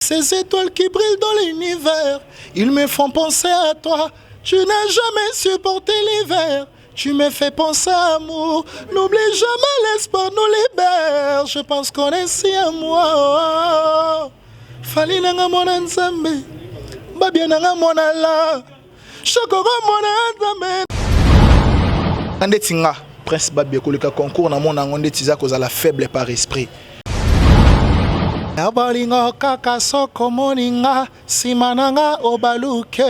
Ces étoiles qui brillent dans l'univers, ils me font penser à toi. Tu n'as jamais supporté l'hiver. Tu me fais penser à amour. N'oublie jamais l'espoir nous libère. Je pense qu'on est si à moi. Fally nanga mwana nzambe. Babia nanga mwana la. Shokoro mwana nzambe. Ndeti nga Prince Babia koleka concours na mona yango ndeti eza kozala faible par esprit. Na bolingo kaka soko omoni nga sima na nga obaluke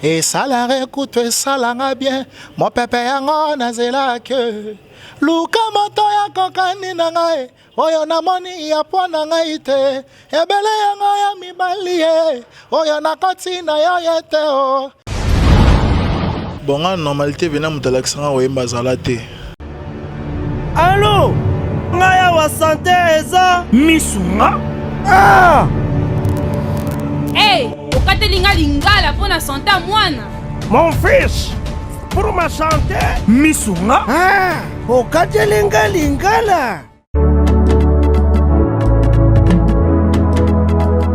esalaka kutu esalanga bien mopepe yango nazelake luka moto ya kokani na ngai oyo namoni ya pwa na ngai te ebele yango ya mibali ye oyo nakoti na yo ye te o Bon nga normalité vena moto alakisa nga koyemba azala te. Allo ngai awa sante eza misu nga ah! Hey, okateli nga lingala mpo na sante ya mwana. Mon fils, pour ma santé misu nga ah, okateli nga lingala.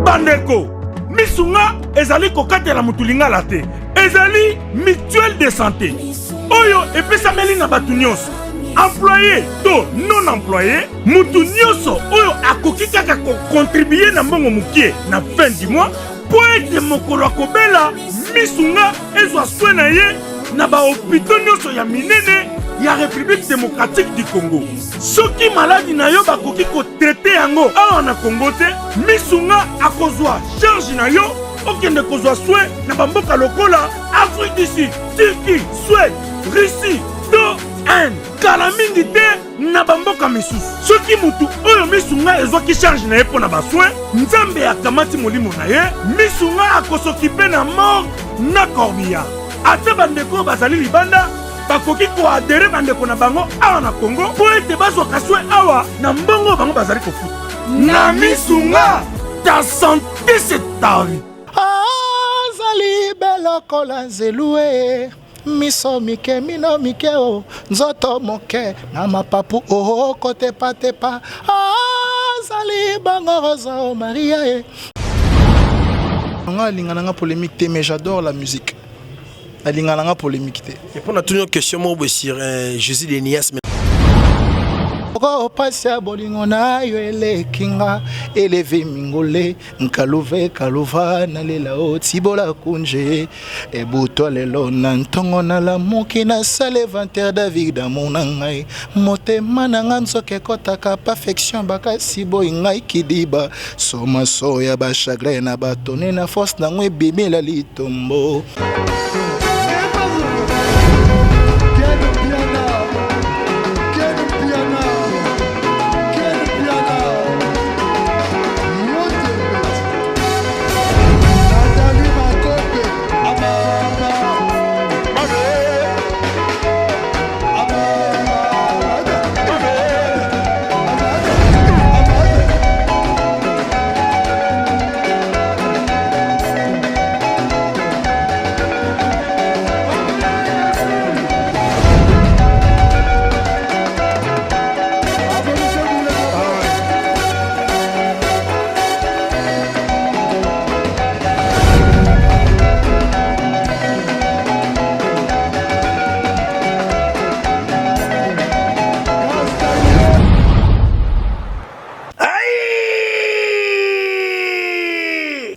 Bandeko, misunga ezali kokatela motu lingala te, ezali mutuelle de santé oyo epesameli na bato nyonso, employé to non employé, motu nyonso oyo akoki kaka kokontribue na mbongo mokie na fin du mois mpo ete mokolo akobela misunga ezwa soin na ye na bahopito nyonso ya minene ya République démocratique du Congo. Soki maladi na yo bakoki kotraite yango awa na Congo te, misunga akozwa charge na yo okende kozwa soin na bamboka lokola Afrique du Sud, Turquie, Suède, Russie to Inde. Kala mingi te na bamboka misusu. Soki mutu oyo misunga ezwaki charge na ye mpo na basoin, Nzambe akamati molimo na ye, misunga akosokipe na morgue na corbillard. Ata bandeko oyo bazali libanda bakoki koadere bandeko na bango awa na Congo mpo ete bazwaka soin awa na mbongo oyo bango bazali kofuta. Na misunga, ta sante c'est ta vie. Azali belokola nzelu e miso mike mino mike o nzoto moke na mapapu o kotepatepa azali bango rosa o Maria e. Nga alinga nanga polemique te mais j'adore la musique. Nalinga nanga polemique te. Et pour natuni yo question moko boye sur euh, Jésus de Nias Oko pasi ya bolingo na yo eleki nga eleve mingole nkaluve kaluva nalela o tibola kunje ebutwa lelo na ntongo nalamuki nasala inventaire David amour na ngai motema na nga nzoka ekɔtaka perfection bakasi boyi ngai kidiba Somaso ya ba chagrin na batone na force nango ebimela litombo.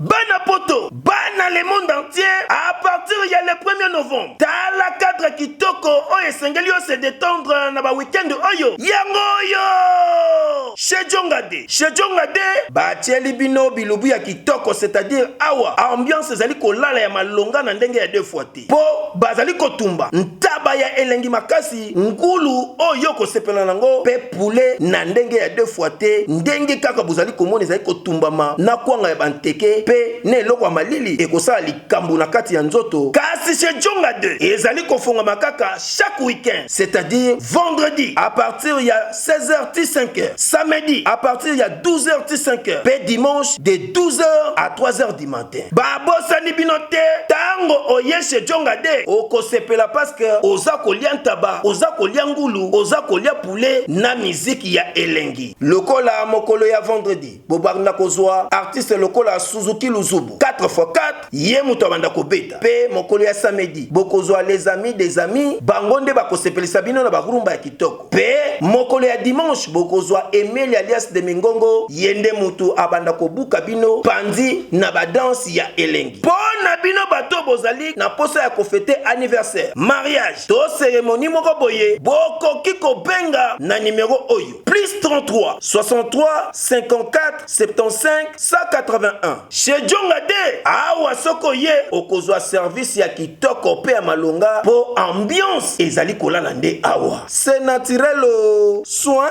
Bana poto, bana le monde entier à partir ya le 1er novembre. Tala cadre kitoko oyo esengeli yo se détendre na ba week-end oyo. Yango oyo! Chez Djongade. Chez Djongade, batieli bino bilubu ya kitoko, c'est-à-dire awa ambiance ezali kolala ya malonga na ndenge ya deux fois te. Mpo bazali kotumba ntaba ya elengi makasi, ngulu oyo okosepela nango, mpe poulet na ndenge ya deux fois te, ndenge kaka bozali komona ezali kotumbama na kwanga ya banteke mpe na eloko ya malili ekosala likambo na kati ya nzoto. Kasi chez Djonga 2 ezali kofongama kaka chaque week-end, c'est-à-dire vendredi à partir ya 16h ti 5h, samedi à partir ya 12h ti 5h mpe dimanche de 12h à 3h du matin. Babosani bino te, tango oye chez Djonga 2 okosepela parce que. Oza kolia ntaba, oza kolia ngulu, oza kolia poulet na miziki ya elengi. Lokola mokolo ya vendredi, bobanda kozwa artiste lokola Suzuki Luzubu 4x4, ye moto abanda kobeta. Pe mokolo ya samedi, bokozwa les amis des amis, bango nde bakosepelisa bino na ba rumba ya kitoko. Pe mokolo ya dimanche, bokozwa Emeli alias de Mingongo, ye nde mutu abanda kobuka bino panzi na ba danse ya elengi. Po na bino bato oyo bozali na posa ya ko feter anniversaire, mariage to ceremonie moko boye, bokoki kobenga na numero oyo, plus 33 63 54 75 181. Chez Djonga de, awa soki oye okozwa service ya kitoko pe ya malonga po ambiance ezali kolala nde awa. C'est naturel oh, soin.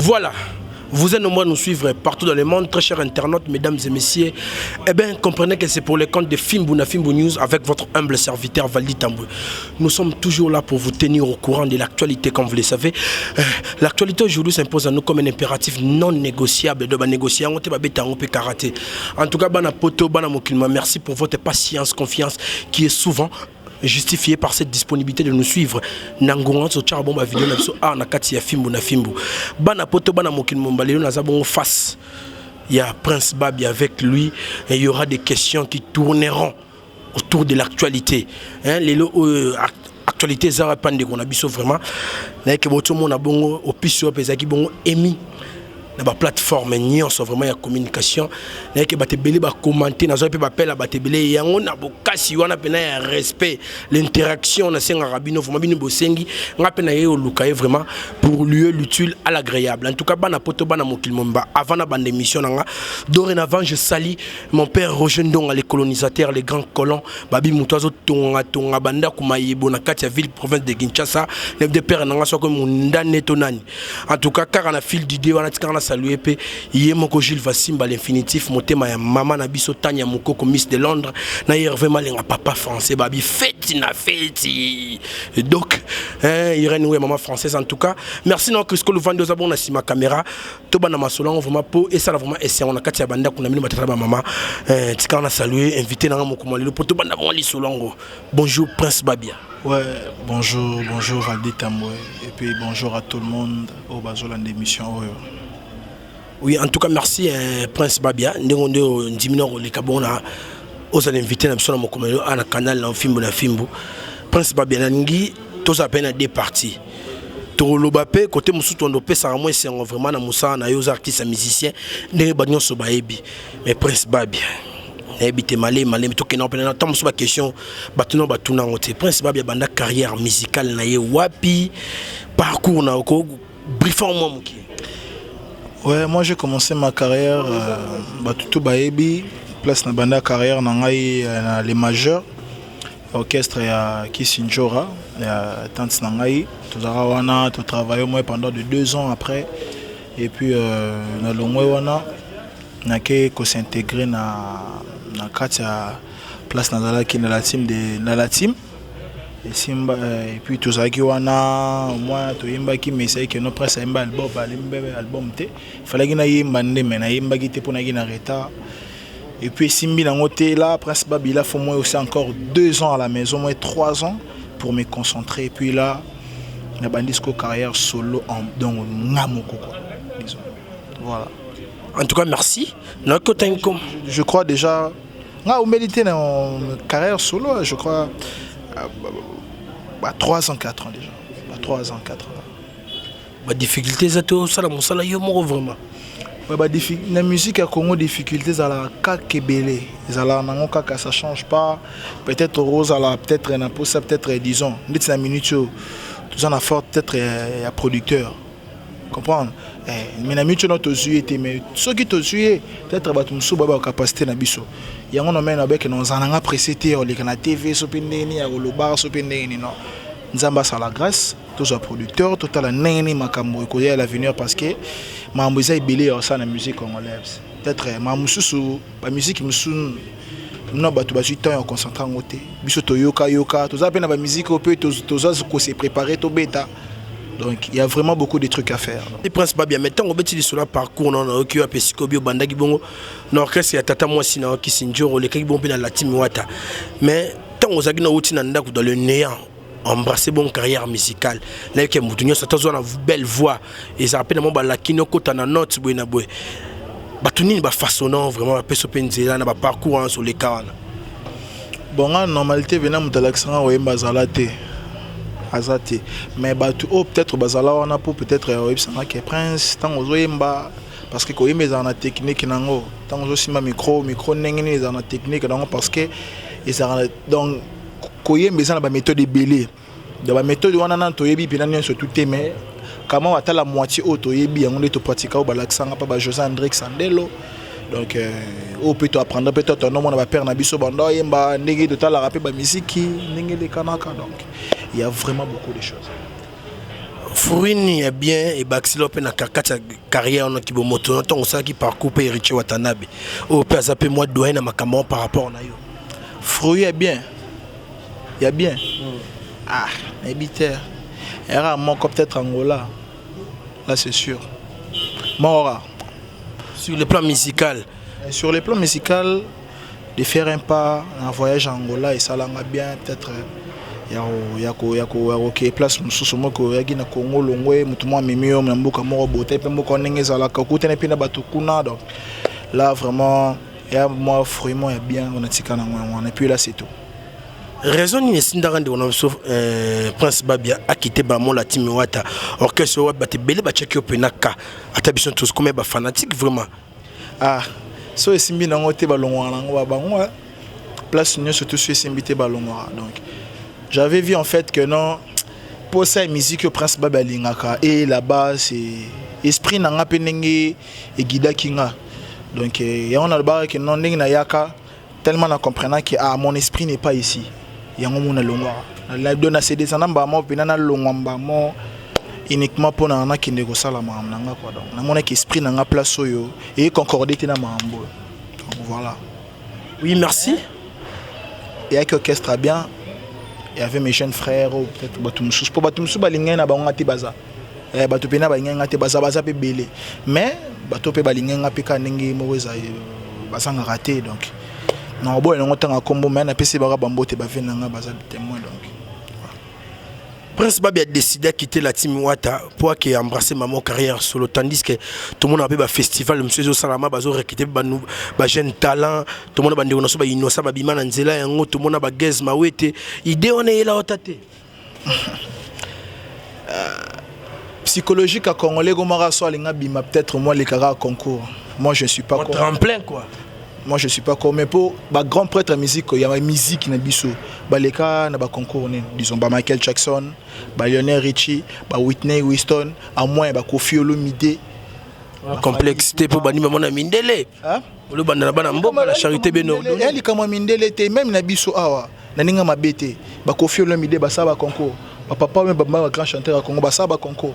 Voilà. Vous êtes nombreux à nous suivre partout dans le monde, très chers internautes, mesdames et messieurs. Eh bien, comprenez que c'est pour le compte de Fimbu na Fimbu News avec votre humble serviteur Valdi Tambwe. Nous sommes toujours là pour vous tenir au courant de l'actualité, comme vous le savez. L'actualité aujourd'hui s'impose à nous comme un impératif non négociable. De négocier, on te ba karaté. En tout cas, bana poto, bana mokilma, merci pour votre patience, confiance qui est souvent justifiée par cette disponibilité de nous suivre. Nangonga so tchara bomba vidéo na biso a na kati ya Fimbu na Fimbu. Bana poto, bana mokilma, lelo naza bongo face. Il y a Prince Babi avec lui et il y aura des questions qui tourneront autour de l'actualité. Hein, lelo actualité eza wapi ndeko na biso vraiment. Naye ke boto mona bongo opisi oyo ezalaki bongo émis na ba plateforme nyonso vraiment ya communication. Naye ke bato ebele ba commenter, nazwa mpe bapela bato ebele yango na bokasi wana mpena ya respect, l'interaction nasengaka bino vraiment, bino bosengi nga mpe naye oluka ye vraiment pour lier l'utile à l'agréable. En tout cas, bana poto, bana mokili momba, avant na bande émission nanga, dorénavant je salue mon père Roger Ndonga, les colonisateurs, les grands colons, babi mutu azo tonga tonga banda kumayebo na kati ya ville province de Kinshasa, ne de père nanga soko mundane to nani. En tout cas, kaka na fil d'idée wana tika na saluer pe ye moko Jules Vasimba l'infinitif, motema ya mama na biso Tania Mukoko Miss de Londres, na Hervé Malenga papa français babi feti na feti. Donc, hein, Irène ouais maman française. En tout cas, merci na Crisco Luvandi oza bon na sima caméra. To bana masolongo vraiment po et ça vraiment essayer on a kati ya banda kuna mino batata ba mama. Tika na saluer invité na moko malelo po to banda bon lisolongo. Bonjour Prince Babia. Ouais, bonjour, bonjour Valdi Tambwe et puis bonjour à tout le monde au Bazola d'émission oyo. Oui, en tout cas merci Prince Babia, ndingo ndio ndimino le kabona oza invité na biso na mokomelo na canal na Fimbu na Fimbu. Prince Babia nangi toza peine deux parties. Toloba pe côté mususu tondo pesa moi esengo vraiment na musala na yo artiste musicien ndenge ba nyonso bayebi. Mais Prince Babia nayebi te malé malé tokenda pena na ntango mosusu ba question bato na batuna yango te. Prince Babia banda carrière musicale na ye wapi, parcours na oko briefant moi moki. Ouais, moi j'ai commencé ma carrière batutu bayebi place na banda carrière na ngai na les majeurs orchestre ya Kisinjora ya tante na ngai tozalaka wana to travailler moi pendant de 2 ans après et puis na longwe wana nake ko s'intégrer na kati ya place nazalaki na la team de na la team et Simba et puis tozalaki wana moi toyembaki mais c'est que no presse ayemba album alembe album te fallait na yemba nde mais na yembaki te pona ki na retard. Et puis Simbi nango te là Prince Babila faut moi aussi encore 2 ans à la maison, moi 3 ans pour me concentrer. Et puis là na bandisco carrière solo en donc ngamoko quoi disons. Voilà. En tout cas merci. Na kota nkom. Je crois déjà nga umélité na carrière solo, je crois bah 3 ans 4 ans déjà. Bah 3 ans 4 ans. Ba difficulté za to sala musala yo moko vraiment. Ouais, bah, la musique à Congo, difficultés à la kakebele. Ils allaient en kaka, ça change pas. Peut-être Rose à la, peut-être un peu ça, peut-être disons. Ndeti na minute yo, tout ça na fort, peut-être ya producteur. Comprendre? Eh, mais na minute yo, tozu été, mais ceux qui tozu, peut-être ba tumsu ba ba capacité na biso. Yango na mena beke na nzana nga pressé te, on leka na TV, so pe ndeni ya koloba, so pe ndeni non. Nzamba sa la grâce. Tous les producteurs, tout à la nene makambo ekoya à l'avenir parce que mambo eza ebele ya osala na musique congolaise. Peut-être ma mususu ba musique mususu no bato bazwi temps ya concentrer yango te. Biso toyoka yoka, toza pe na ba musique oyo pe toza ko se préparer tobeta. Donc il y a vraiment beaucoup de trucs à faire. Et Prince Babia, mais ntango obeti lisolo ya parcours na nayoki yo apesi kobi, obandaki bongo na orchestre ya tata mwasi na yoki Sinjoro, olekaki bongo mpe na Latimi Wata. Mais ntango ozalaki na outi na ndako dans le néant, embrasser bon carrière musicale, nayoki ya motu nyonso ata ozwa na belle voix, ezala mpe na mwa balakini okota na note boye na boye. Bato nini bafaçonnant vraiment, bapesa mpe nzela na baparcours wana soleka wana? Bon, nga normalité vena moto alakisanga koyemba azala te, aza te. Mais bato oyo peut-être bazala wana mpo peut-être oyebisanga ke Prince, ntango ozoyemba, parce que koyemba ezala na technique nango, ntango ozosimba micro, micro ndenge nini, ezala na technique nango, parce que ezala, donc koyemba eza na baméthode ebele. Donc baméthode wana nano toyebi mpena nyonso tu te, mais kama ata la moitié oyo toyebi yango nde topratika, oyo balakisanga mpa ba José André Sandelo. Donc oyo mpe toapprendre mpe tonomona bapère na biso banda oyemba, ndenge totalaka mpe bamisiki ndenge elekanaka. Donc il y a vraiment beaucoup de choses. Fruit nini ya bien ebakisila mpe na kati ya carrière wana kibomoto, ntango osalaki parcours mpe Héritier Watanabe, oyo mpe aza mpe mwa doyen na makambo par rapport na yo? Fruit ya bien, ya bien, ah, nayebi te. Era moko peut-être Angola, là c'est sûr, moko. Sur le plan musical? Et sur le plan musical, de faire un pas, un voyage à Angola esalanga bien, peut-être ya kokee place mosusu moko oyaki na Congo, longwe motu moko amemi yo na mboka moko bote, mpe mboka ndenge ezalaka, okutani mpe na bato kuna. Donc là vraiment ya mwa fruit moko ya bien on atika nango yango wana, et puis là c'est tout. Raison nini esindaka ndeko na biso Prince Babia akite bamola Timi Wata, orchestre oyo bato ebele batiaki yo mpena ka ata biso tokomi bafanatique vraiment? Ah, so esimbi nango te, balongwaka nango babango place nyonso to so esimbi te, balongwaka. Donc j'avais vu en fait que non, posa ya musique oyo Prince Babia alingaka, et là-bas c'est esprit na nga mpe ndenge eguidaki nga. Donc yango nalobaka ke non, ndenge nayaka tellement na comprenant que ah, mon esprit n'est pas ici, yango mona longwaka. Donc na sedesa na mbamo mpena nalongwa mbamo uniquement mpona nakende kosala makambo na nga quoi. Donc namonaki esprit na nga place oyo eye concorde te na makambo oyo. Donc voilà. Oui, merci. Eyaki orchestre bien, il y avait mes jeunes frères oyo peut-être bato mosusu, mpo bato mosusu balingai na bango nga te, baza bato mpena balingai nga te, baza, baza mpe ebele, mais bato mpe balingai nga mpe kaka ndenge moko eza, bazangaka te. Donc na oboya nango ntanga nkombo, mais napesi baka bambote, bave na nga baza témoin. Donc Prince Babia a décidé de quitter la team Wata pour qu'il embrasse maman carrière solo, tandis que tout le monde avait un festival, monsieur Zo Salama bazo recruter ba ba jeune talent, tout le monde ba ndeko so ba innocent ba bima na nzela yango, tout le monde ba Gaz Mawete. Idée on est là otate. Psychologique à Congolais komaka so alinga bima, peut-être moi les kaka concours. Moi je suis pas tremplin quoi. Moi je suis pas comme, mais pour ba grand prêtre ya musique, ya musique na biso, baleka na ba concours nini, disons ba Michael Jackson, ba Lionel Richie, ba Whitney Houston, à moins ba Koffi Olomide. Complexité mpo bandima mona mindele olobanda na bana mboka la charité beno. Ya likambo ya mindele te, même na biso awa na ndenge mabe te, bakofi Olomide basala baconcours, bapapa oyo bama ba grand chanteur ya Congo basala baconcours.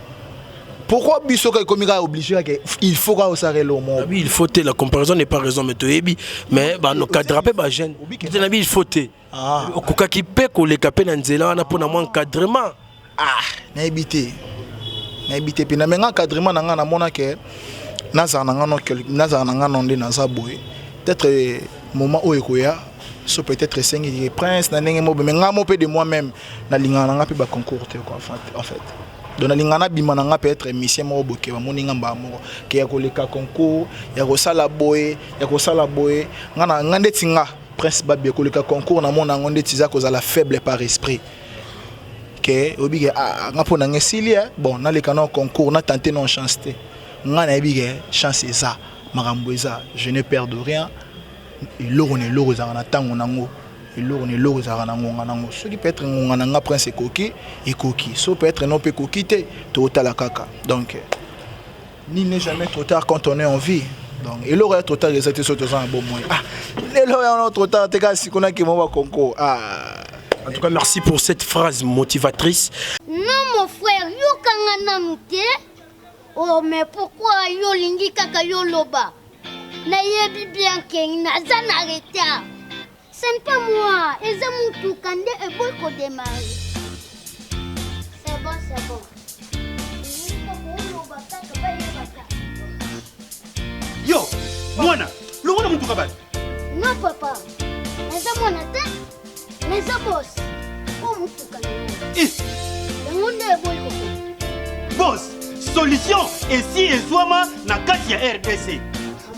Pourquoi biso kaka ekomi kaka obligé kaka il faut kaka osala eloko moko? Il faut te, la comparaison n'est pas raison, mais toyebi, mais banocadra mpe bajeune te na bi il faut te, okokaki mpe koleka mpe na nzela wana mpona mwa encadrement. Ah, nayebi te, nayebi te mpe na me nga encadrement na nga namona ke nazala na nga no, nazala na nga no nde naza boye. Peut-être moment oyo ekoya so peut-être esengi Prince na ndenge moko, mais nga mo mpe de moi-même nalingaka na nga mpe baconcours te quoi, en fait. Donc nalingaka nabima na nga peut-être émission moko boke, bamoni nga mbala moko ke ya koleka concours, ya kosala boye, ya kosala boye. Nga na nga ndeti nga Prince Babia koleka concours, namona yango ndeti eza kozala faible par esprit, ke oyebi ke ah, nga mpo na nga esili. Bon, naleka na concours, natente non chance te. Nga nayebi ke chance eza makambo eza, je ne perds de rien. Eloko na eloko ezalaka na ntango nango, eloko na eloko ezalaka na ngonga nango. Soki peut-être ngonga na nga Prince ekoki, ekoki. So peut-être non mpe ekoki te, totala kaka. Donc nul n'est jamais trop tard quand on est en vie. Donc eloko ya trop tard eza te soki toza na bomoi. Ah, lelo yango trop tard te, kaka siko nakema baconcours, ah. En tout cas, merci pour cette phrase motivatrice. Non, mon frère, yokanga nanu te. Oh, mais pourquoi yo olingi kaka yo loba? Nayebi bien ke naza na retard. Ce n'est pas moi, eza mutuka nde eboyi kodémarrer. C'est bon, c'est bon. Solution esi ezwama na kati ya RDC.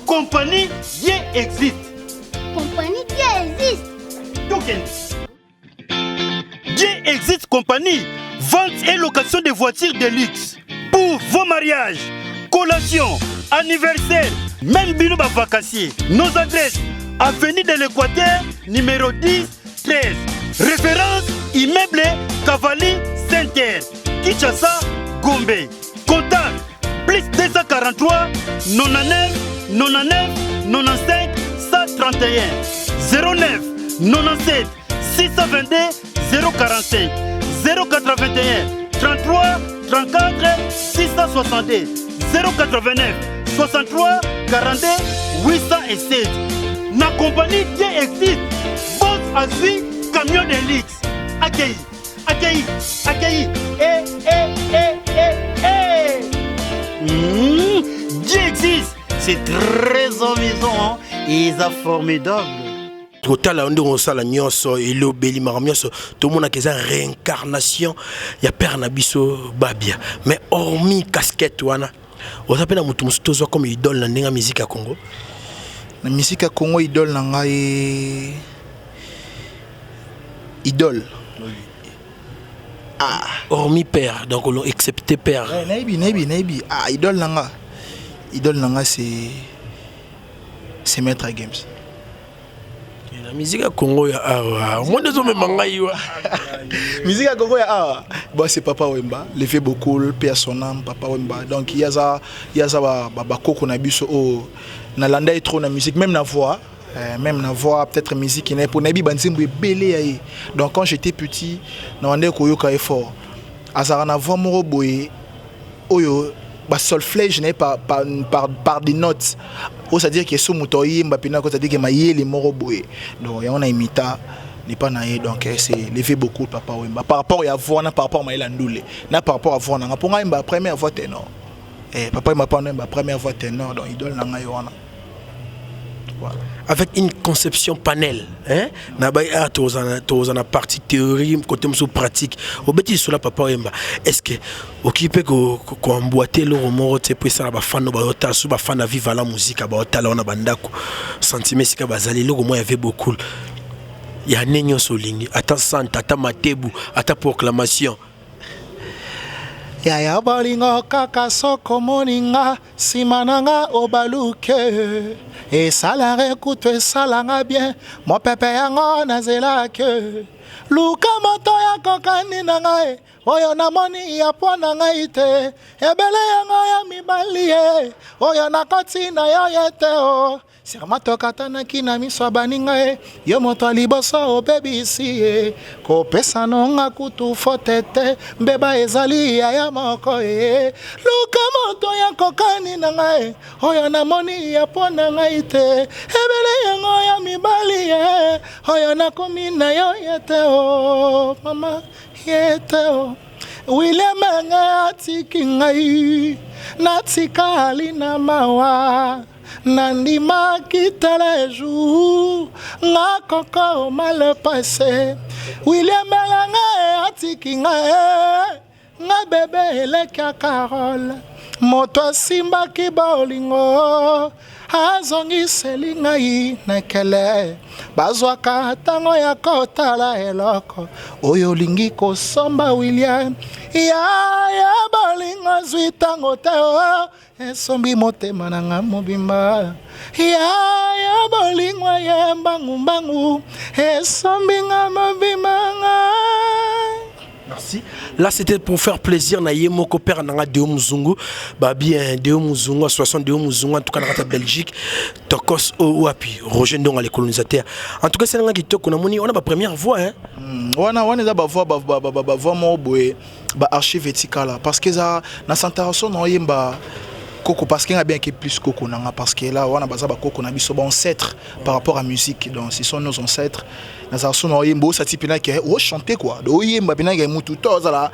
Compagnie Dieu existe. Compagnie Dieu existe. Tokende. Dieu existe compagnie, vente et location de voitures de luxe pour vos mariages, collations, anniversaires, même bino ba vacanciers. Nos adresses: avenue de l'Équateur, numéro 10, 13. Référence, immeuble Cavalli Center, Kinshasa, Gombe. Contact plus 243 99 99 95 131 09 97 622 045 081 33 34 662 089 63 42 807. Na compagnie Dieu existe, boss azwi camion de luxe. Akei, akei, akei, eh, eh, eh, eh, eh. Dieu existe, c'est très amusant, hein? Et c'est formidable. Kotala yo ndenge osala nyonso, elobeli makambo nyonso, tomonaka eza réincarnation ya père na biso Babia. Mais hormis casquette wana, oza mpe na motu mosusu tozwa comme idole na ndenge ya musique ya Congo? Na musique ya Congo, idole na ngai, idole? Ah. Hormis père, donc excepté père. Ouais, nayebi, nayebi, nayebi. Ah, idole na nga, idole na nga, c'est Maître Games. Na musique ya Congo ya awa, omoni ezomema ngai wa. Musique ya Congo ya awa, bon, c'est Papa Wemba, le vieux Bokul, paix à son âme. Papa Wemba, donc yaza yaza bakoko na biso oyo nalanda ye trop na musique, même na voix, même na voix, peut-être musique na ye, mpo nayebi banzembo ebele ya ye. Donc quand j'étais petit, na bandeki koyoka ye fort. Azalaka na voix moko boye oyo basolfège na ye par des notes oyo, c'est-à-dire que so moto oyemba mpena, c'est-à-dire que mayele moko boye. Donc yango na imita n'est pas na ye. Donc c'est le vieux beaucoup, Papa Wemba, par rapport ya voix na par rapport mayele ya ndule na par rapport à voix nanga, mpo ngai yemba première voix ténor. Papa Wemba, mpo yemba première voix ténor. Donc idole na ngai wana. Voilà. Avec une conception panel, hein, na ba ah tozana partie théorie, côté mosusu pratique. Obeti lisolo Papa Wemba, est ce que okoki mpe koemboîter eloko moko te mpo esala bafan oyo baotala so, bafan na Viva la Musique baotala wana bandako, sentiment esika bazali, eloko moko ya vieux Bokul ya ne nyonso olingi, ata sante, ata matebu, ata proclamation? Yaya, bolingo kaka soko moninga nsima na nga obaluke, esalaka kutu esalanga bien. Mopepe yango nazelake, luka moto ya kokani na ngai oyo namoni ya po na ngai te. Ebele yango ya mibali ye oyo nakoti na yo ye te o serma tokatanaki na miso ya baninga ye. Yo moto ya liboso obebisi ye, kopesa nonga kutu faute te, mbeba ezali yaya moko ye. Luka moto ya kokani na ngai oyo namoni ya po na ngai te. Ebele yango ya mibali ye oyo nakomi na yo ye te o mama ye te o. William ngai atiki ngai, natikali na mawa, nandimaki tala jour nga koko mal passé. William elanga atiki ngai, nga bebe eleki ya Carole. Moto asimbaki bolingo azongiseli ngai na ekele. Bazwaka ntango ya kotala eloko oyo olingi kosomba. William ya ya bolingo azwi ntango te o esombi motema na nga mobimba. Ya ya bolingo ye mbangumbangu esombi nga mobimba nga. Merci. Là, c'était pour faire plaisir na ye moko père nanga Deo Muzungu. Ba bien Deo Muzungu, association Deo Muzungu, en tout cas na Belgique. Tokos o wapi Roger Ndonga les colonisateurs. En tout cas, c'est nga kitoko na moni on a ba première voix, hein. Wana wana eza bavoix, bavoix moko boye, baarchive etikala, parce que eza na santaration na oyemba koko, parce que nga bien que plus koko nanga, parce que là wana baza bakoko na biso, baancêtre par rapport à musique. Donc ce sont nos ancêtres. Nazala so na oyemba, osati mpena ke ochanter quoi. Donc oyemba mpena ke mutu to ozala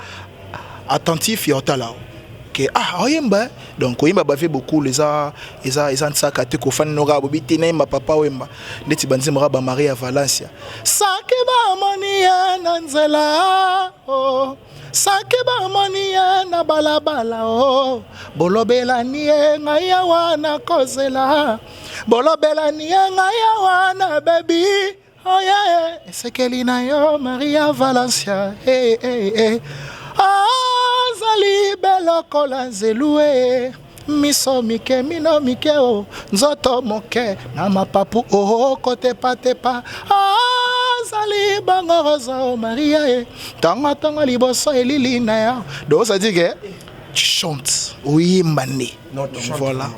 attentif ya otala ke ah, oyemba. Donc koyemba bavieux beaucoup eza ntsaka te. Kofandi noka bobi te, nayemba Papa Wemba ndeti banzembo kaka bamarie ya Valencia. Saki bamoni ye na nzela, oh. Saki bamoni ye na balabala o oh. Bolobelani ye ngai awa nakozela. Bolobelani ye ngai awa na bebi. Oh yeah, esekeli na yo Maria Valencia. Hey, hey, hey. Azali belokola nzelu e miso mike mino mike o nzoto moke na mapapu o kotepatepa azali bango rosa o Maria e ntongo ntongo liboso elili na yo. Donc ça dit que tu chantes oyemba nde. Voilà.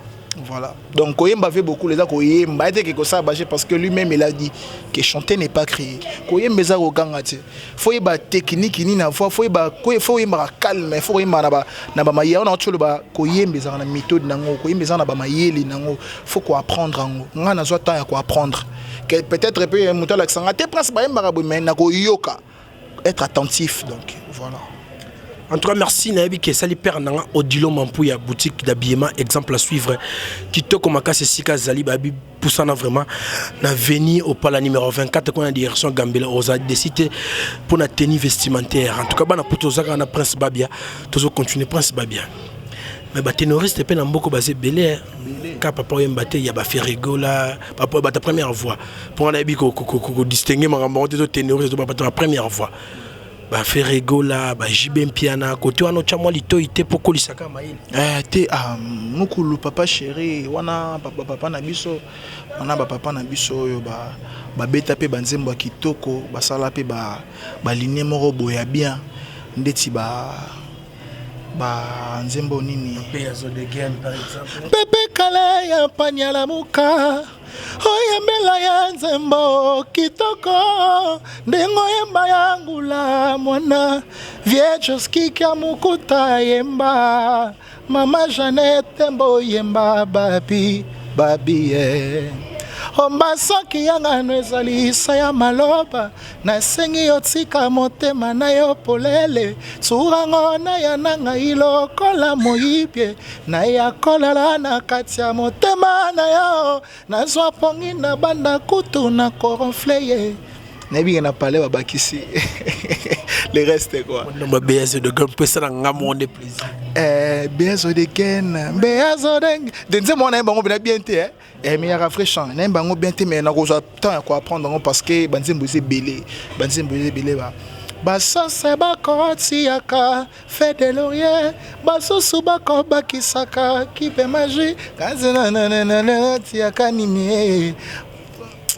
Voilà. Donc koyemba fait beaucoup les koyemba ete ke kosala baje parce que lui-même il a dit que chanter n'est pas crier. Koyemba eza koganga te. Faut yeba technique nini na voix, faut yeba faut yemba calme, faut yemba na ba na ba mayele na tsholo ba koyemba eza na méthode nango, koyemba eza na ba mayele nango, faut ko apprendre yango. Nga nazwa temps ya ko apprendre. Que peut-être pe moto alakisa nga te prince bayembaka boye mais na koyoka être attentif donc voilà. En tout cas, merci Nayebi ke sali père nanga Odilo Mampuya boutique d'habillement exemple à suivre. Kitoko makasi sika zali babi poussana vraiment na veni au pala numéro 24 qu'on a direction Gambela oza décidé pour la tenue vestimentaire. En tout cas bana poto zaka na Prince Babia tozo continuer Prince Babia. Mais ba ténoriste pe na mboko baze belé ka papa oyemba te ya ba Ferregola papa ba ta première voix. Pour na yebi ko ko ko distinguer makambo te to ténoriste to ba ta première voix. Ba Ferre Gola, ba JB Mpiana, kote wana otya mwa litoi te mpo okolisaka mayele. Eh, te ah, mukulu papa chéri wana papa, papa na biso wana ba papa na biso oyo ba babeta mpe banzembo ya kitoko basala mpe ba balinie moko boye ya bien ndeti ba ba nzembo nini Pepe Kale ya Panyala Muka oyembela ya nzembo kitoko ndenge oyemba ya ngula mwana viejoskika mokuta yemba mama Jeannette mbo yemba babi babi ye omba soki yangano ezali sa ya maloba nasengi yo tika motema na yo polele surango na ya na ngai lokola moyibie na ya kolala na kati ya motema na yo nazwa pongi na banda kutu na koronfle ye nayebi ke na palais babakisi le reste quoi. Ba Beazo de Gain mpe esala nga moko nde plaisir. Eh, Beazo de Gain, Beazo de de nzembo wana nayemba yango mpena bien te eh. Eh, mais yaka vrai chant nayemba yango bien te mais nakozwa temps ya koapprendre yango parce que banzembo eza ebele banzembo eza ebele ba basose bakotiaka fe de laurier basusu bakobakisaka kipe magie kasi tiaka nini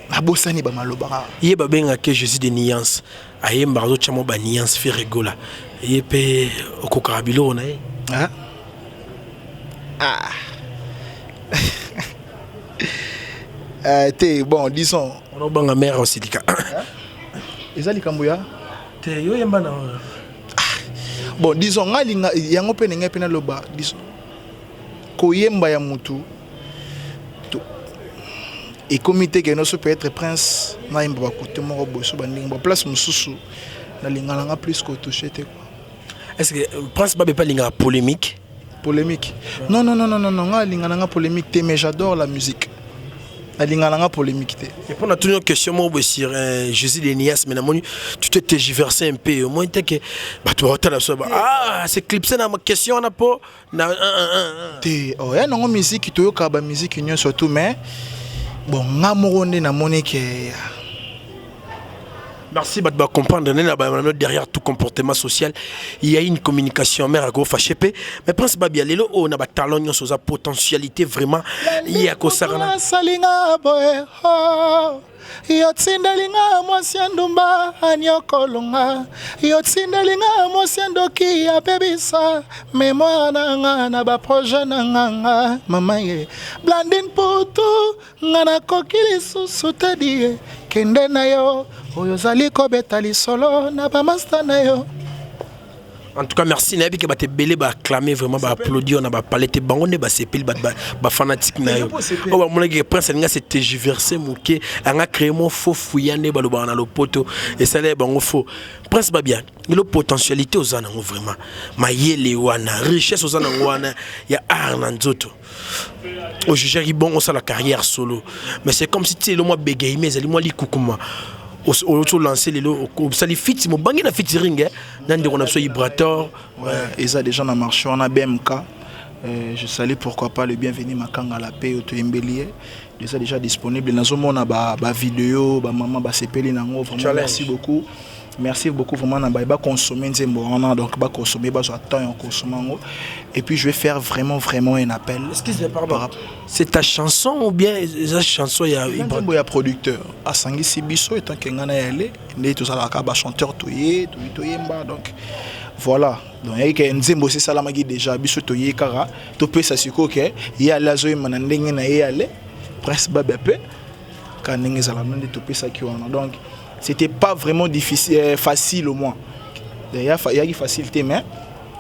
nabosani bamaloba kaka ye babengaka Jésus de nuance ayembaka azotya mwa ba nuance Ferre Gola ye mpe okokaka biloko na ye. Ah. Ah. Te bon disons obanga mare osilika eza likambo ya te yo yemba na bon disons ngai linga yango mpe na ngai mpe naloba disons koyemba ya mutu ekomi te ke noso peut-être prince nayemba bakote moko boye so bandenge ba place mosusu nalinga nanga plus kotouche te quoi. Est-ce que Prince Babia mpe alingaka polémique? Polémique? Non, non, non, non, non, non, ngai alinga nanga polémique te, mais j'adore la musique. Nalinga nanga polémique te. Et pour natuni question moko boye sur Jésus de Nias, mais namoni tu te tergiversé un peu au moins te que bato baotala biso ba ah c'est clipsé na question wana po na te oh ya nango musique toyoka ba musique nyonso tout mais bon nga moko nde namoni ke Merci bato ba comprendre nde na ba derrière tout comportement social il y a une communication mère ako fâché pe mais Prince Babia lelo oyo na ba talent nyonso oza potentialité vraiment ya kosakana salinga boye oh. Yo tindeli nga mwasi ya ndumba anyokolo nga yo tindeli nga mwasi ya ndoki abebisa memoire na nga na ba projet na nga nga mama ye Blandine Putu nga nakoki lisusu te die kende na yo oyo ozali kobeta lisolo na ba masta na yo. En tout cas, merci. Nayebi ke bato ebele ba acclamer vraiment ba applaudir na ba palais te bango nde basepeli bato ba fanatique na yo. Oyo bamonaki ke Prince alinga se tergiverser moke, anga créer mo faux fouillant nde balobaka na lopoto esala ye bango faux. Prince Babia, lelo potentialité oza nango vraiment. Mayele wana, richesse oza nango wana ya art na nzoto. Ojugaki bon osala carrière solo. Mais c'est comme si ti lelo mwa bégaiement ezali mwa likukuma. Outi olancer lelo, osali feat mobangi na featuring na ndeko na biso Ibrator. Ouais, eza déjà na marché wana BMK. Je salue, pourquoi pas, le bienvenu Makanga la paix otoyembeli ye. Eza déjà disponible, nazomona bavideo, bamama basepeli nango vraiment. Challenge. Merci beaucoup, merci beaucoup vraiment na baye baconsommer nzembo wana. Donc baconsommer, bazwa temps ya consommer yango. Et puis je vais faire vraiment vraiment un appel. Excuse, pardon, c'est ta chanson ou bien eza chanson ya Eza nzembo ya producteur asangisi biso etanke ngai na yale nde tozalaka bachanteur, toye toye toyemba. Donc voilà, donc yaki ke nzembo esi esalamaki déjà, biso toye kaka topesa. Sikoyo ke ye ale azoyemba na ndenge na ye, ale Prince Babia mpe kaka ndenge ezala no nde topesaki wana. Donc c'était pas vraiment difficile, facile au moins. Yaki facile te, mais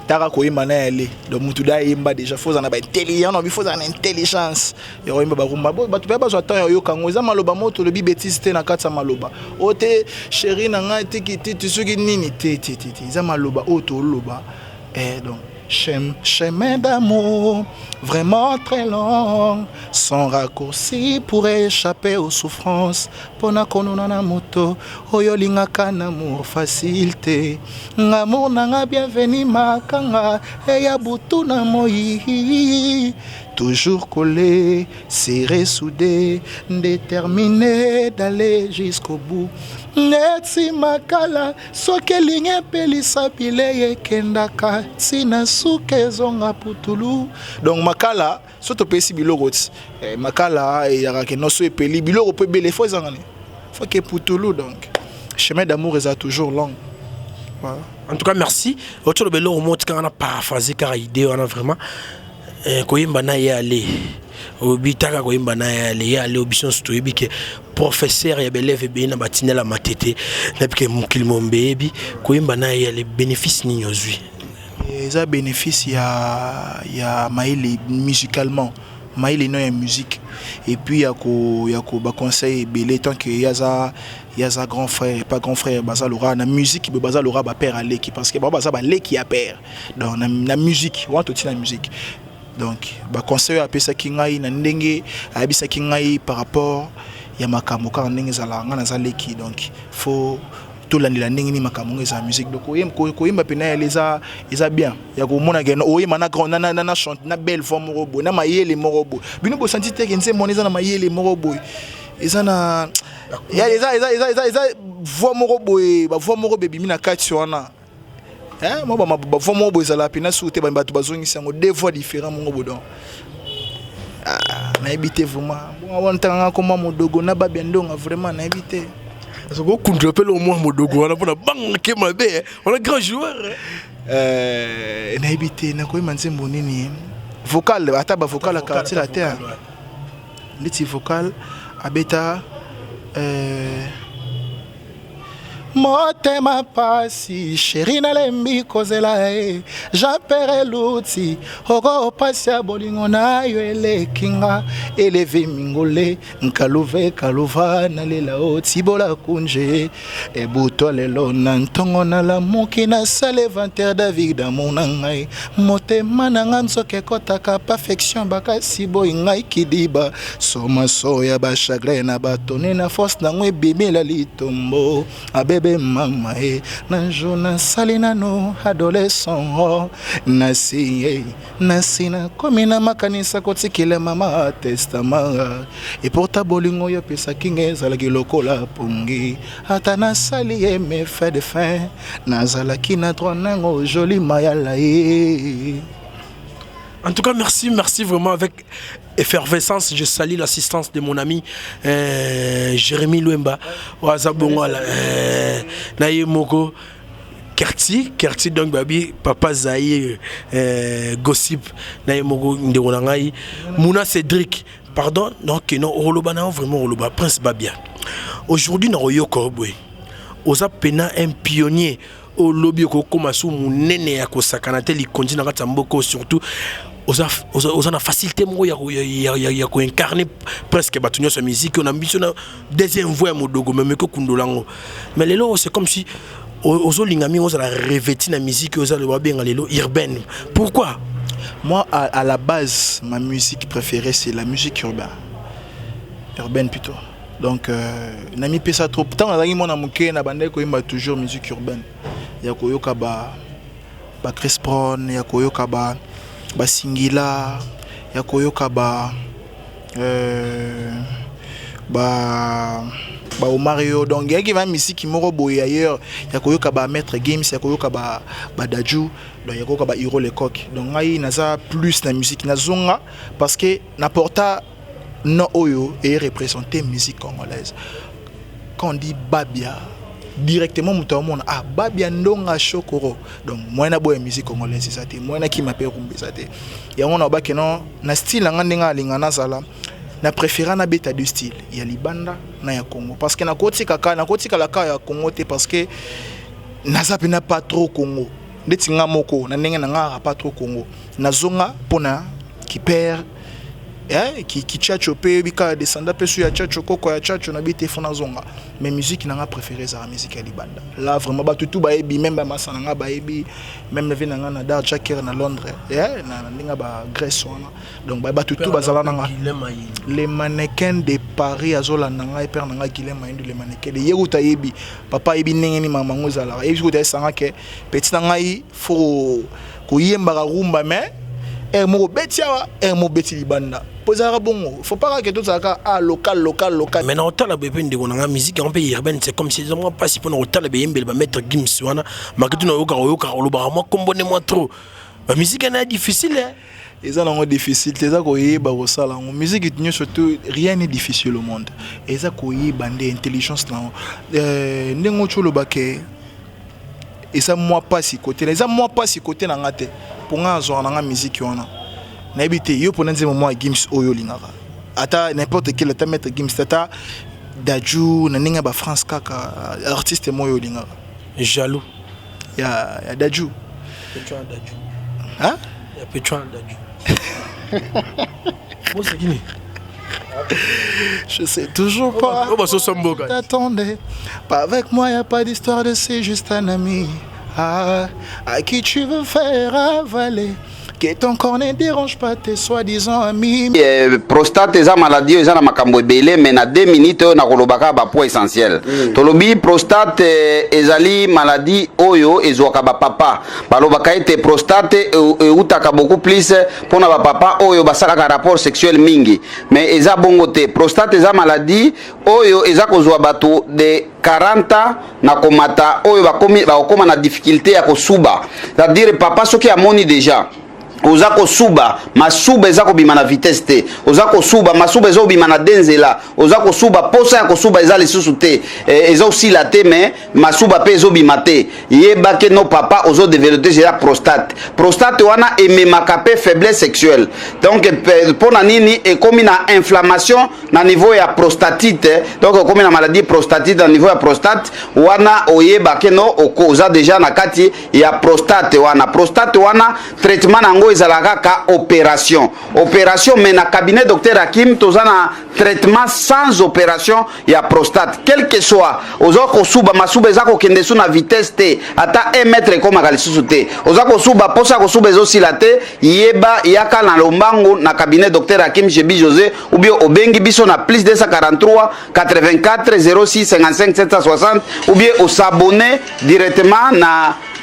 taka koyemba na yale, donc mutu da ayemba déjà, faut ozala na baintelligent na faut ozala na intelligence ya koyemba barumba. Bato mpe bazwa temps ya oyoka yango. Eza maloba moko tolobi bétise te na kati ya maloba oyo te, chéri na ngai teki te te soki nini te te te te. Eza maloba oyo toloba. Donc chemin d'amour vraiment très long, sans raccourci pour échapper aux souffrances, mpona konona na moto oyo olingaka na amour facile te. Amour nanga Bienvenu Makanga eya butu na moi, toujours collé, serré, soudé, déterminé d'aller jusqu'au bout, neti makala soki elingi epelisa bilei, ekendaka ntina suka ezonga putulu. Donc makala so topesi biloko ti makala eyaka keno so epeli biloko mpo ebele, fo ezanga ni faut ke putulu. Donc chemin d'amour eza toujours long, voilà. En tout cas merci. Otoloba eloko moko tikanga na paraphrase kaka idée wana vraiment. Koyemba na ye ale oyebi taka koyemba na ye ale ye ale biso nyonso toyebi ke professeur ya baélève ebeye na batindela matete, nayebi ke mokili mombe eyebi koyemba na ye ale. Bénéfice nini ozwi? Eza bénéfice ya mayele musicalement, mayele no ya musique, et puis ya ko baconseil ebele, tant que ye aza grand frère, pas grand frère, baza lora na musique boye, baza lora bapère aleki, parce que bao baza baleki ya père. Donc na musique wana toti na musique, donc baconseil oyo apesaki ngai na ndenge ayebisaki ngai par rapport ya makambo kaka ndenge ezalaka, ngai naza leki, donc faut tolandela ndenge nini makambo ngo eza musique. Donc koyemba mpena yale eza bien ya komona ke oyemba na grand na chante na belle voix moko boye, na mayele moko boye. Bino bosanti te ke nzembo wana eza na mayele moko boye, eza na eza voix moko boye, bavoix moko bebimi na kati wana. Mwa bavoix moko boye ezala mpena suku te, bato bazongisi yango deux voix différent moko boye. Donc nayebi te vraiment, wana ntanganga komwa Modogo na Babia Ndonga, vraiment nayebi te. Soki okundula mpe lo mwa Modogo wana mpona bangake mabe wana, grand joueur. Nayebi te nakoyeba nzembo nini, vocal ata bavocal ya Quartier Latin, ndeti vocal abeta motema pasi, chéri nalembi kozela ye, Jean Pere Luti oko pasi ya bolingo na yo eleki nga eleve mingole nkaluve kaluva nalela o tibola kunje ebutwa lelo na ntongo nalamuki nasala inventaire David amona ngai motema na nga nzoka ekɔtaka perfection bakasi boyi ngai kidiba somaso ya bachagrin na batone na force nango ebimela litombo abebe mama e na jo nasali nano adolescent nasi ye nasi nakomi na makanisa kotikela mama testament. Eporta bolingo oyo opesaki ngai ezalaki lokola pongi, ata nasali ye méfait de fin, nazalaki na droit nango joli mayala ye. En tout cas, merci, merci vraiment avec effervescence. Je salue l'assistance de mon ami Jérémy Luemba. Waza Bongwala, Naye Moko. Kerti, Kerti donc babi Papa Zaïre, Gossip, Naye Moko ndeko na ngai, Mouna Cédric. Pardon, donc non, Oloba na vraiment Oloba Prince Babia. Aujourd'hui na oyoko boye. Oza pena un pionnier olobi okokóma su monene ya kosakana te likonzi na kati ya mboka, surtout oza na facilité moko ya koincarner presque bato nyonso ya musique na biso na deuxième voix ya Modogo meme kokundola yango. Mais lelo c'est comme si ozolinga mingi ozala revêti na musique oyo oza babenga lelo urbaine. Pourquoi? Moi, à la base, ma musique préférée, c'est la musique urbaine, urbaine plutôt. Donc namipesa trop. Ntango nazalaki mwana moke, nabandaki koyemba toujours musique urbaine, ya koyoka ba Chris Brown, ya koyoka ba Singila, ya koyoka ba Omario. Donc eyaki ba misiki moko boye ailleurs, ya koyoka ba Maître Gims, ya koyoka ba Dadju, donc ya koyoka ba Hiro Lecoq. Donc ngai naza plus na musique. Nazonga parce que na porta no oyo e représenter musique congolaise. Quand on dit Babia, directement moto amona: ah, Babia Ndonga Shokoro. Donc moyen na boya musique congolaise eza te, moyen nakima mpe rumba eza te. Yango na obake no na style na nga, ndenge alinga nazala na préféra nabeta deux style, ya libanda na ya Congo, parce que nakotikaka, nakotikala kaka ya Congo te, parce que naza mpena pas trop Congo. Ndeti nga moko na ndenge na nga aka pas trop Congo. Nazonga mpona kiper ki Tchatcho mpe yebi kaka descenda mpe so ya Tchatcho, koko ya Tchatcho na bi te fo nazonga. Mais musique na nga préféré ezalaka musique ya libanda. Là vraiment bato tu bayebi, même bamasa na nga bayebi, même ve na nga na Dar Jacker na Londres, na ndenge ba Grèce wana. Donc bato tu bazala na nga, les mannequins de Paris azolanda ngai, père na nga Guilhem Mayindu, les mannequins de ye kuta yebi, papa ayebi ndenge nini mama yango ezalaka. Yebi kuta esanga ke petit na ngai fo koyembaka rumba, mais aire moko obeti awa, aire moko obeti libanda, mpo ezalaka bongo. Faut pas kaka tozalaka a local, local, local. Mais na kotala boye mpe, ndeko na nga, musique yango mpe urbaine, c'est comme si eza mwa mpasi mpona kotala beyembeli bamaître Gims wana. Maketu na oyokaka, oyokaka olobaka mwa kombo nde mwa trop bamusique wana ya difficile, eh. Eza nango difficile te, eza koyeba kosala yango. Musique nyonso to, rien n'est difficile au monde, eza koyeba nde intelligence nango. Ndenge oti olobake eza mwa mpasi kote, eza mwa mpasi kote na nga te, mpo nga azwaka na nga musique wana. Nayebi te yo mpona nzembo mwa Gims oyo olingaka, ata n'importe quel, ata Maître Gims, ata Dadju, na ndenge ya bafrance kaka, artiste moko oyo olingaka. Jaloux. Ya Dadju. Pecho Dadju. Hein? Ya Pecho Dadju. Bosekini. Je sais toujours pas. Oh, bah, ça, mboka. T'attendais. Pas avec moi, y a pas d'histoire de c'est juste un ami. Ah, à qui tu veux faire avaler. Que ton corps ne dérange pas tes soi-disant amis. Prostate eza maladie oyo eza na makambo ebele, mais na 2 minutes oyo nakolobaka bapoint essentiel. Tolobi prostate ezali maladie oyo ezwaka bapapa. Balobaka ete prostate eutaka beaucoup plus mpona bapapa oyo basalaka rapport sexuel mingi, mais eza bongo te. Prostate eza maladie oyo eza kozwa bato de 40 ans na komata, oyo bakomi bakokóma na difficulté ya kosuba. C'est-à-dire papa soki amoni déjà oza kosuba, masuba eza kobima na vitesse te, oza kosuba, masuba eza kobima na de nzela, oza kosuba, posa ya kosuba eza lisusu te, eza osila te, mais masuba mpe ezobima te, yeba ke no papa ozodévelopper déjà prostate. Prostate wana ememaka mpe faiblesse sexuelle. Donc mpo na nini? Ekomi na inflammation na niveau ya prostatite. Donc ekomi na maladie prostatite na niveau ya prostate wana, oyeba ke no oza déjà na kati ya prostate wana. Prostate wana, traitement na yango ezalaka kaka opération, opération. Mais na cabinet docteur Hakim toza na traitement sans opération ya prostate. Quel que soit oza kosuba, masuba eza kokende su na vitesse te, ata 1 mètre ekomaka lisusu te, oza kosuba, posa kosuba ezosila te, yeba, yaka na lombangu na cabinet docteur Hakim Jebi José, ou bien obengi biso na plus 243 84 06 55 760, ou bien os'abonner directement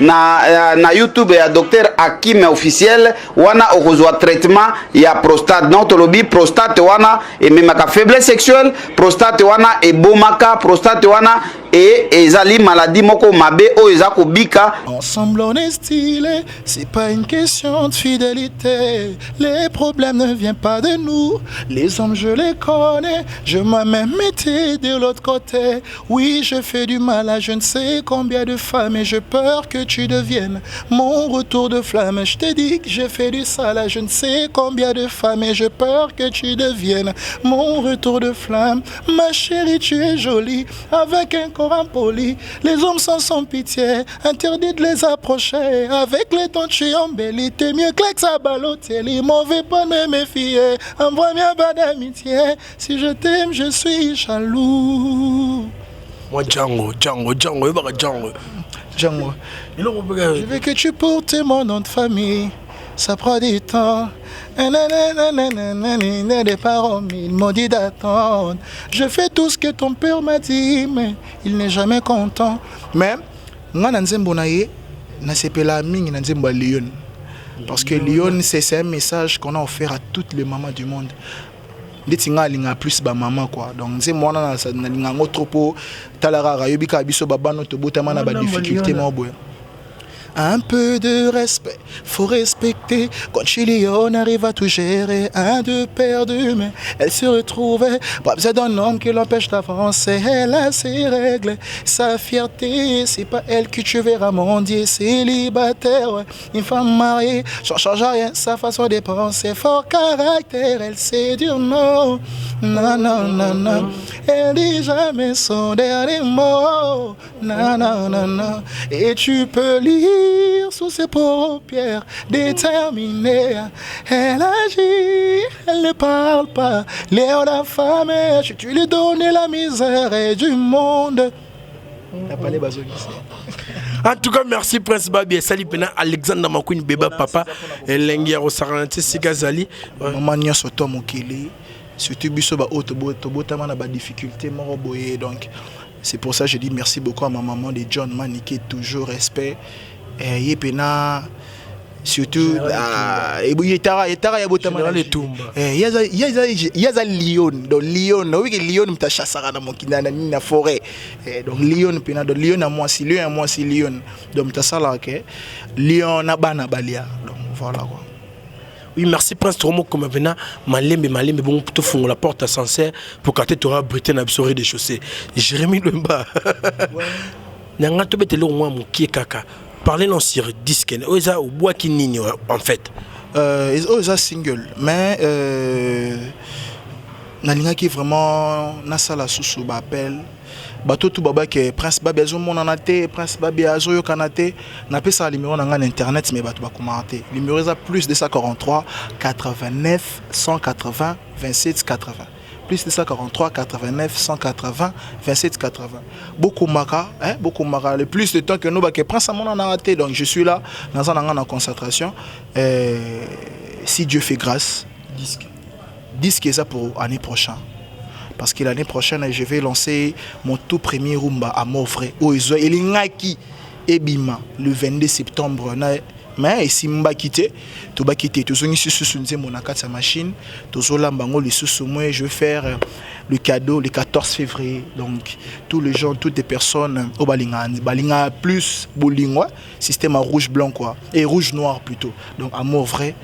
na YouTube ya docteur Hakim officiel. Wana okozwa traitement ya prostate. Donc tolobi prostate wana ememaka faiblesse sexuelle, prostate wana ebomaka, prostate wana e ezali maladie moko mabe oyo eza kobika. Ensemble on est stylé, c'est pas une question de fidélité. Les problèmes ne viennent pas de nous, les hommes je les connais. Je moi-même été de l'autre côté. Oui, je fais du mal à je ne sais combien de femmes et j'ai peur que tu deviennes mon retour de flamme. Je t'ai dit que j'ai fait du sale à je ne sais combien de femmes et j'ai peur que tu deviennes mon retour de flamme. Ma chérie, tu es jolie avec un corps impoli. Les hommes sont sans pitié, interdit de les approcher. Avec les temps, tu embellis, t'es mieux que ça Balotelli. Mauvais pas ne méfier, envoie-moi pas d'amitié. Si je t'aime, je suis jaloux. Moi, Django, Django, Django, oyebaka Django. Django. Eloko mpe. Je veux que tu portes mon nom de famille. Ça prend du temps. Des parents, ils m'ont dit d'attendre. Je fais tout ce que ton père m'a dit, mais il n'est jamais content. Mais, nga na nzembo na ye, nasepela mingi na nzembo ya Lionne. Parce que Lionne, c'est un message qu'on a offert à toutes les mamans du monde. Ndeti nga alingaka plus bamama quoi. Donc nzembo wana nalinga yango trop, po tala kaka, yobi kaka biso babano tobotama na badifficulté moko boye. Un peu de respect, faut respecter. Quand Chilion arrive à tout gérer, un deux perdu, mais elle se retrouvait. Pas besoin d'un homme qui l'empêche d'avancer. Elle a ses règles, sa fierté. C'est pas elle que tu verras mendier, célibataire. Ouais. Une femme mariée, ça change rien, sa façon de penser. Fort caractère, elle sait dire non. Non, non, non, non. Elle dit jamais son dernier mot. Non, non, non, non. Et tu peux lire sous ses paupières déterminées. Elle agit, elle ne parle pas. Léon la femme, si tu lui donnes la misère et du monde. T'as pas les. En tout cas, merci Prince Babi. Esali pena Alexandre Makwini Beba Papa. Elengi ya kosakana te sika azali. Mama nyonso to mokili, surtout biso baoyo tobotama na badifficulté moko boye. Donc c'est pour ça que je dis merci beaucoup à ma maman de John Manike, toujours respect. Ye pena surtout etara etara ya botama. Général Etumba. Ye aza lion, donc lion oyiki, lion moto achassaka na mokili na nini, na forêt. Donc lion pena, donc lion ya mwasi, lion ya mwasi, lion, donc moto asalaka ke lion na bana balia. Donc voilà quoi. Oui, merci Prince. Tromo comme maintenant malembe malembe, bon, tofungola la porte ascenseur pour quand tu auras abrité na biso rez-de-chaussée. Jérémy Lemba. Nanga to betelo mwa mokie kaka. Parlez non sur disque. Oyo eza obwaki nini en fait? Oyo eza single, mais nalingaki vraiment nasala susu baappel. Bato tu babake Prince Babi azomonana te, Prince Babi azoyokana te. Napesaka numéro na ngai na internet, mais bato bakomaka te. Numéro eza plus 243 89 180 27 80, plus 243 89 180 27 80. Bokomaka, hein, bokomaka le plus de temps que nous bake Prince amonanaka te. Donc je suis là, naza na ngai na concentration. Si Dieu fait grâce, disque. Disque eza pour année prochaine, parce que l'année prochaine je vais lancer mon tout premier rumba, Amour vrai, oyo ezwa elingaki ebima le 22 septembre na, mais esimbaki te. Tobaki te, tozongisi susu nzembo na kati ya machine, tozolamba yango lisusu. Moi je vais faire le cadeau le 14 février. Donc tous les gens, toutes les personnes oyo balingaka, balingaka plus bolingo, système à rouge blanc quoi, et rouge noir plutôt. Donc Amour vrai.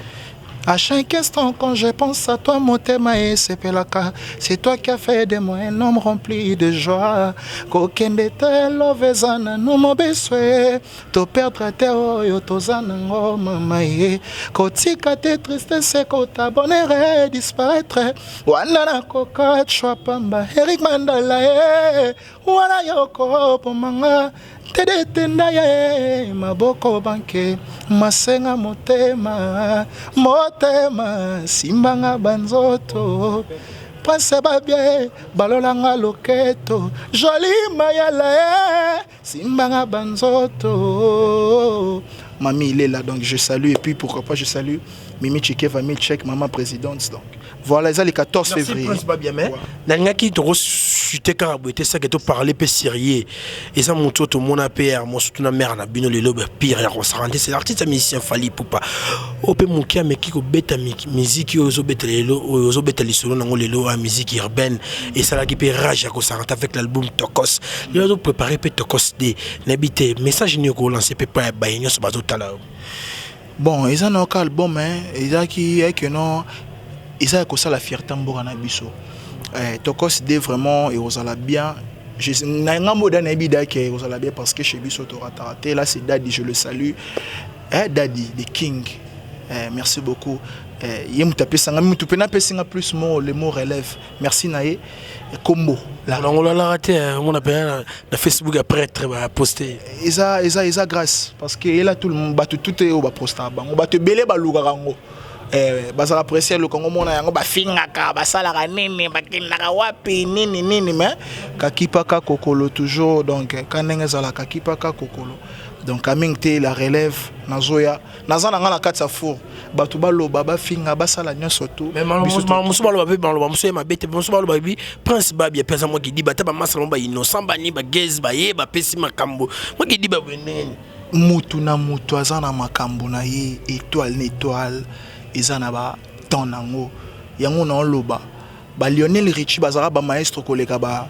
À chaque instant quand je pense à toi, motema esepelaka. C'est toi qui as fait de moi un homme rempli de joie. Kokende te, love eza nanu mobeswe. Toperdre te oyo toza nango, mama ye. Kotika te tristesse ekota, bonheur disparaître. Wana nakoka chwa pamba, Eric Mandala ye. Wana yoko pomanga tedetenda ye maboko banke masenga motema motema simbanga banzoto. Prince Babie balolanga loketo joli mayala ye simbanga banzoto. Mami, il est là, donc je salue. Et puis pourquoi pas je salue Mimi Chikeva Milchek, maman présidente. Donc voilà, eza le 14 Merci février. Prince Babia, mais nalingaki tokochute kaka boye te, sake toparle mpe sérieux. Eza motu oyo tomona mpe ya mosutu na mare na bino lelo bapire ya kosaka te, c'est l'artiste ya musicien Fally Ipupa, oyo mpe moke ameki kobeta miziki oyo ozobeta lelo, oyo ozobeta lisolo nango lelo ya musique urbaine, esalaki mpe rage ya kosaka te avec l'album Tokos. Lelo azoprépare mpe Tokos D. Nayebi te message nini okolance mpe pa ya baye nyonso bazotala yo. Bon, eza na oka album, hein, ezalaki eke non, eza ya kosala fierté mboka na biso. Tokos D vraiment ekozala bien. Na ngambo da nayebi da ke ekozala bien, parce que chez biso torataka te. Là c'est Daddy, je le salue, Daddy the King, merci beaucoup. Ye moto apesanga, moto mpe napesinga plus mot, le mot relève. Merci na ye kombo. Nango olalaka te, omona mpenza na Facebook ya prêtre baposte. Eza grâce, parce que ela tout le monde, bato tout oyo bapostaka bango, bato ebele balukaka yango. Bazala presse eluka yango, mona yango, bafingaka, basalaka nini, bakendaka wapi, nini nini, mais kakipaka kokolo toujours. Donc ka ndenge ezalaka, kakipaka kokolo. Donc amingi te la relève nazoya, naza na nga na kati ya four, bato baloba, bafinga, basala nyonso tu. Mosusu baloba mpe baloba, mosusu ye mabe te. Mosusu baloba bi Prince Babia mpe aza mwa kidiba, ata bamasala mo bainnocent bani bageze baye bapesi makambo mwa kidiba boye ndenge. Mutu na mutu aza na makambo na ye. Étoile na étoile eza na batemps nango. Yango naoloba, balionel Richie bazalaka bamaestro koleka ba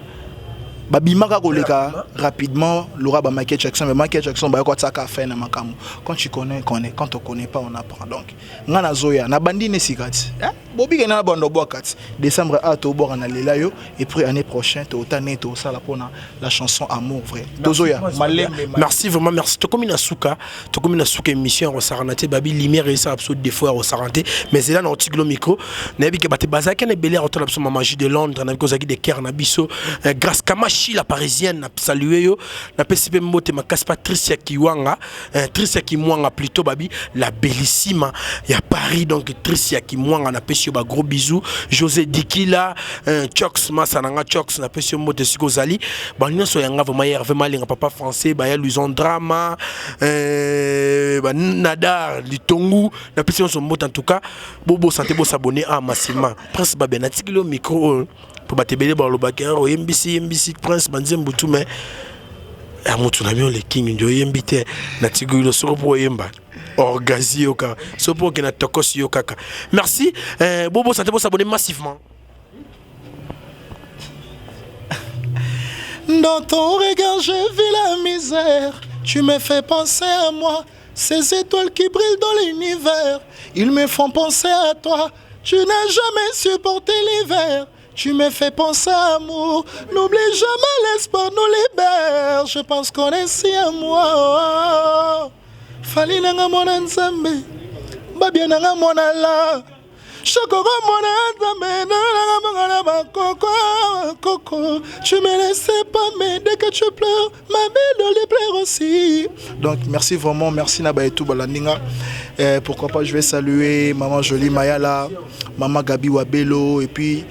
babimaka koleka rapidement lora ba Michael Jackson. Mais Michael Jackson bayoko atiaka fin na makambo. Quand tu connais, connais, quand on connaît pas, on apprend. Donc nga nazoya na bandi ne sika ti, eh? Bobike na bando bwaka ti décembre a tobwaka na lela yo, et puis année prochaine totane tosala mpona la chanson Amour vrai. Tozoya malembe. Merci vraiment, merci. Tokomi na suka, tokomi na suka émission ya kosakana te. Babi lumière esala biso défaut ya kosakana te, mais eza na otikilo micro. Nayebi ke bato bazalaki na ebele ya kotala biso. Mama Jus de Londres, nayebi kozalaki de cœur na biso. Grâce Kamashi la parisienne, na salue yo, napesi mpe mbote makasi. Patricia Kiwanga, Tricia Kimwanga plutôt, babi la bellissima ya Paris. Donc Tricia Kimwanga, napesi yo ba gros bisous. José Dikila, Chox Masa nanga Chox, napesi yo mbote siko ozali. Ba nyonso yanga vraiment, Hervé Malenga, papa français, baya Luison Drama, ba Nadar Litongu, napesi nyonso mbote. En tout cas bobo santé, bo s'abonner à massivement. Prince Babia, natikili yo micro oyo po bato ebele balobaki oyembisi yembisi Prince banzembo tu, mais ya motu na bino le king nde oyembi te. Natikili soko mpo oyemba orgazi yo kaka, so mpo okende na tokosi yo kaka. Merci, bobo santé, bosabonner massivement. Dans ton regard, j'ai vu la misère. Tu me fais penser à moi. Ces étoiles qui brillent dans l'univers, ils me font penser à toi. Tu n'as jamais supporté l'hiver. Tu me fais penser à amour. N'oublie jamais, l'espoir nous libère. Je pense qu'on est si à moi. Fali nanga mwana nzambe. Babia nanga mwana la. Chokoro mwana nzambe. Nanga mwana bakoko koko. Tu me laissais pas, mais dès que tu pleures, ma belle pleure aussi. Donc merci vraiment, merci na baetu balandinga. Pourquoi pas, je vais saluer maman Jolie Mayala, maman Gabi Wabelo et puis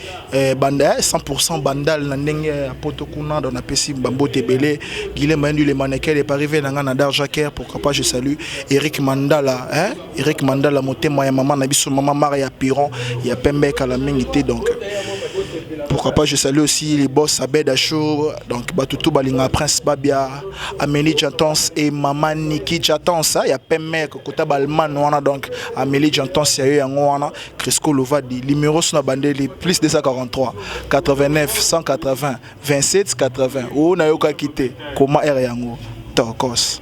Banda 100% Bandal na ndenge ya poto kuna dans napesi bambote ebele. Guilhem Mayendu le mannequin est arrivé nanga na Dar Jacquer. Pourquoi pas, je salue Eric Mandala, hein, Eric Mandala motema ya maman na biso maman Maria Piron ya pembe kala mingi te. Donc pourquoi pas, je salue aussi les boss Abed Achour, donc batutu balinga Prince Babia, Amélie Jantons et maman Niki Jantons ya pembe kota balman wana. Donc Amélie Jantons ya yo yango wana. Crisco Lovadi numéro na bandeli plus 243 89 180 27 80 o nayokaki te koma r yango tokos.